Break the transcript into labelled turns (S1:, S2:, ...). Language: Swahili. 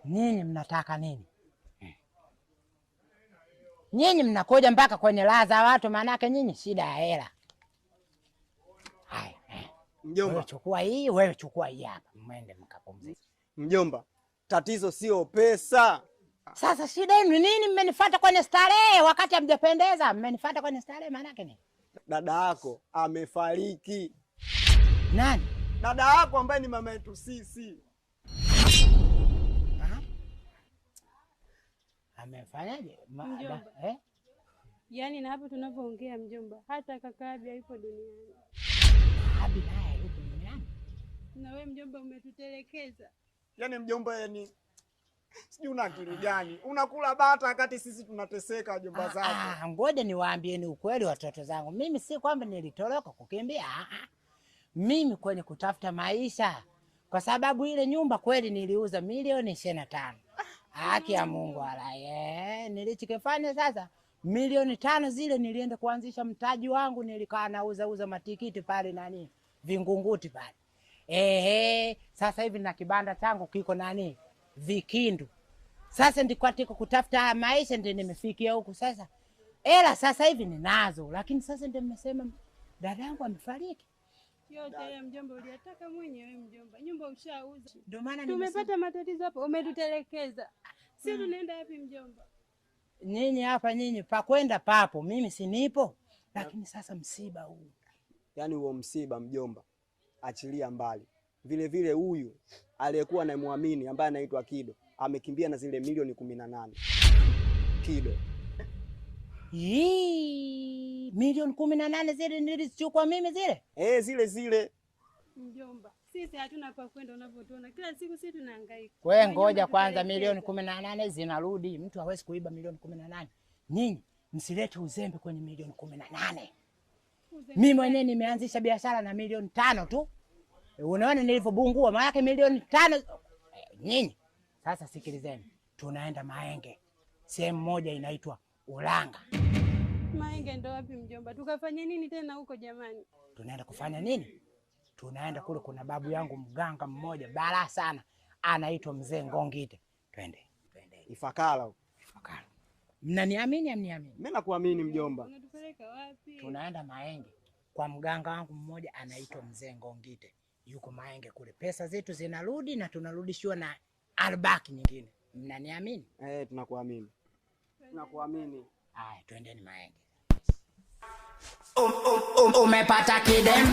S1: Nyinyi mnataka nini? Nyinyi mnakuja mpaka kwenye raha za watu, maanake nyinyi shida ya hela. Haya,
S2: Mjomba,
S1: wewe chukua hii, wewe chukua hii hapa, mwende mkapumzike.
S2: Mjomba, tatizo sio pesa.
S1: Sasa shida yenu ni nini? Mmenifuata kwenye starehe wakati hamjapendeza. Mmenifuata kwenye starehe maanake nini?
S2: Dada yako amefariki.
S1: Nani?
S2: Dada yako ambaye ni mama yetu sisi.
S1: Ah? Amefanyaje?
S3: Mjomba.
S1: Eh?
S3: Yaani na hapo tunavyoongea mjomba, hata kaka Abi hayupo duniani.
S1: Abi naye yupo duniani?
S3: Na we mjomba umetutelekeza.
S2: Yaani mjomba, yani sijui una akili gani? Unakula bata wakati sisi tunateseka wajomba zako.
S1: Ah, ngoja niwaambieni ukweli watoto zangu. Mimi si kwamba nilitoroka kukimbia. Ah, ah. Mimi kwenye kutafuta maisha, kwa sababu ile nyumba kweli niliuza milioni 25. Haki ya Mungu ala. Nilichokifanya sasa milioni 5 zile nilienda kuanzisha mtaji wangu, nilikaa nauza uza matikiti pale nani Vingunguti pale. Ehe, sasa hivi na kibanda changu kiko nani Vikindu. Sasa ndiko katika kutafuta haya maisha ndio nimefikia huku sasa. Ela sasa hivi ninazo, lakini sasa ndio nimesema dadangu amefariki.
S3: Yote haya mjomba uliyataka mwenyewe mjomba. Nyumba ushauza.
S1: Ndio maana nimesema
S3: Tumepata matatizo hapo, umetutelekeza. Si tunaenda wapi mjomba?
S1: Nyinyi hapa nyinyi pa kwenda papo, mimi si nipo. Lakini sasa msiba huu.
S2: Yaani huo msiba mjomba, achilia mbali. Vile vile huyu aliyekuwa anamwamini ambaye anaitwa Kido amekimbia na zile milioni 18. Kido.
S1: Yii, milioni 18 zile nilizichukua mimi zile?
S2: Zile zile.
S3: Mjomba, sisi hatuna pa kwenda unavyotuona. Kila siku sisi tunahangaika.
S1: Wewe
S3: Mwenyewe
S1: ngoja kwanza,
S3: umetutelekeza.
S1: milioni 18 zinarudi. Mtu hawezi kuiba milioni 18. Nyinyi msilete uzembe kwenye milioni 18.
S3: Uzembe
S1: Mimi mwenyewe nimeanzisha biashara na milioni 5 tu. Unaona nilivyobungua, maana yake milioni 5. Nyinyi sasa sikilizeni, tunaenda Mahenge, sehemu moja inaitwa Ulanga.
S3: Mahenge ndo wapi mjomba? Tukafanye nini tena huko jamani?
S1: Tunaenda kufanya nini? Tunaenda kule, kuna babu yangu mganga mmoja balaa sana, anaitwa Mzee Ngongite. Twende, twende
S2: Ifakara huko.
S1: Ifakara. Mnaniamini amniamini?
S2: Mimi nakuamini mjomba.
S3: Unatupeleka wapi?
S1: Tunaenda Mahenge kwa mganga wangu mmoja anaitwa Mzee Ngongite, yuko Mahenge kule. Pesa zetu zinarudi na tunarudishiwa na albaki nyingine. Mnaniamini?
S2: Tunakuamini. Tunakuamini.
S1: Haya, twendeni Mahenge. Umepata kidem.